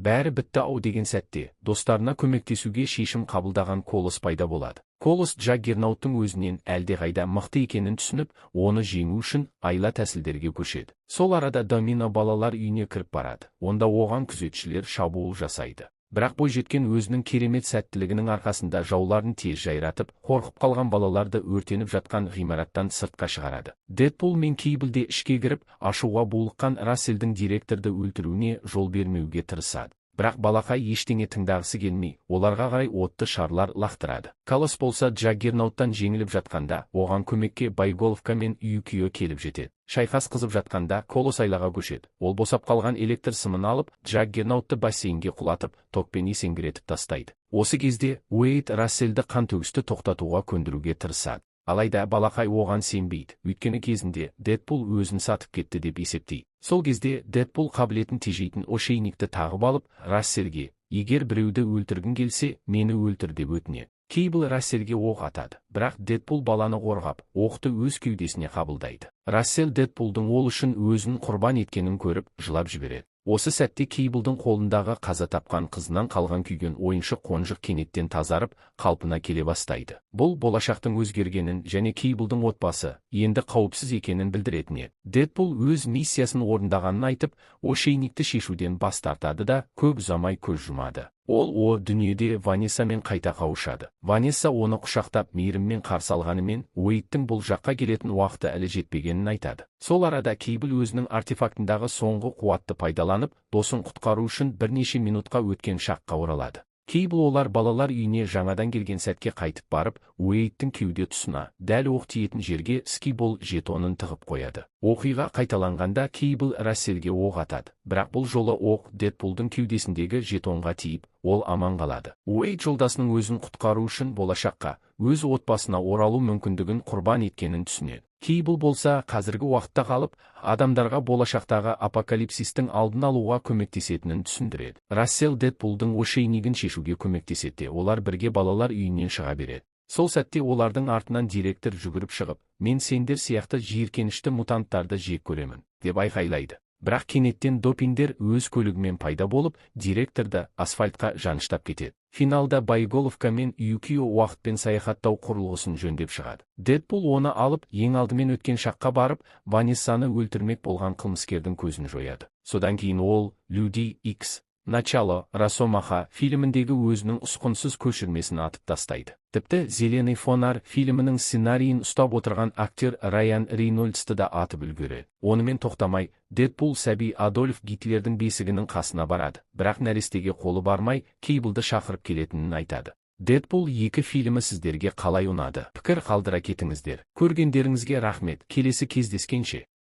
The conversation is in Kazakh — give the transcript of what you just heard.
Бәрі бітті ау деген сәтте достарына көмектесуге шешім қабылдаған Колос пайда болады. Колос Джаггернауттың өзінен әлдеқайда мықты екенін түсініп, оны жеңу үшін айла тәсілдерге көшеді. Сол арада Домино балалар үйіне кіріп барады. Онда оған күзетшілер шабуыл жасайды. Бірақ бойжеткен өзінің керемет сәттілігінің арқасында жауларын тез жайратып, қорқып қалған балаларды өртеніп жатқан ғимараттан сыртқа шығарады. Дэдпул мен Кейбл де ішке кіріп, ашуға булыққан Расселдің директорды өлтіруіне жол бермеуге тырысады. Бірақ балақай ештеңе тыңдағысы келмей, оларға қарай отты шарлар лақтырады. Колос болса Джаггернауттан жеңіліп жатқанда, оған көмекке Боеголовка мен Юкио келіп жетеді. Шайқас қызып жатқанда Колос айлаға көшеді. Ол босап қалған электр сымын алып, Джаггернаутты бассейнге құлатып, токпен есеңгіретіп тастайды. Осы кезде Уэйд Расселді қантөгісті тоқтатуға көндіруге тырысады. Алайда балақай оған сенбейді, өйткені кезінде Дэдпул өзін сатып кетті деп есептейді. Сол кезде Дэдпул қабілетін тежейтін ошейникті тағып алып, Расселге: «Егер біреуді өлтіргің келсе, мені өлтір», – деп өтінеді. Кейбл Расселге оқ атады, бірақ Дэдпул баланы қорғап, оқты өз кеудесіне қабылдайды. Рассел Дэдпулдың ол үшін өзін құрбан еткенін көріп, жылап жібереді. Осы сәтте Кейблдің қолындағы қаза тапқан қызынан қалған күйген ойыншық қонжық кенеттен тазарып, қалпына келе бастайды. Бұл болашақтың өзгергенін және Кейблдің отбасы енді қауіпсіз екенін білдіретін еді. Дэдпул өз миссиясын орындағанын айтып, ошейникті шешуден бас тартады да, көп ұзамай көз жұмады. Ол о дүниеде Ванессамен қайта қауышады. Ванесса оны құшақтап, мейіріммен қарсы алғанымен, Уэйдтің бұл жаққа келетін уақыты әлі жетпегенін айтады. Сол арада Кейбл өзінің артефактындағы соңғы қуатты пайдаланып, досын құтқару үшін бірнеше минутқа өткен шаққа оралады. Кейбл олар балалар үйіне жаңадан келген сәтке қайтып барып, Уэйдтің кеуде тұсына, дәл оқ тиетін жерге скибол жетонын тығып қояды. Оқиға қайталанғанда Кейбл Расселге оқ атады, бірақ бұл жолы оқ Дэдпулдың кеудесіндегі жетонға тиіп, ол аман қалады. Уэйд жолдасының өзін құтқару үшін болашаққа, өз отбасына оралу мүмкіндігін құрбан еткенін түсінеді. Кейбл болса қазіргі уақытта қалып, адамдарға болашақтағы апокалипсистің алдын алуға көмектесетінін түсіндіреді. Рассел Дэдпулдың ошейнигін шешуге көмектеседі де, олар бірге балалар үйінен шыға береді. Сол сәтте олардың артынан директор жүгіріп шығып: «Мен сендер сияқты жиіркенішті мутанттарды жек көремін», – деп айқайлайды. Бірақ кенеттен допиндер өз көлігімен пайда болып, директорды асфальтқа жаныштап кетеді. Финалда Боеголовка мен Юкио уақытпен саяхаттау құрылғысын жөндеп шығады. Дэдпул оны алып, ең алдымен өткен шаққа барып, Ванессаны өлтірмек болған қылмыскердің көзін жояды. Содан кейін ол Люди Икс: Начало Росомаха фильміндегі өзінің ұсқынсыз көшірмесін атып тастайды. Тіпті «Зеленый фонарь» фильмінің сценарийін ұстап отырған актер Райан Рейнольдсты да атып үлгереді. Онымен тоқтамай, Дэдпул сәби Адольф Гитлердің бесігінің қасына барады, бірақ нәрестеге қолы бармай, Кейблді шақырып келетінін айтады. «Дэдпул 2» фильмі сіздерге қалай ұнады? Пікір қалдыра кетіңіздер. Көргендеріңізге рахмет. Келесі кездескенше.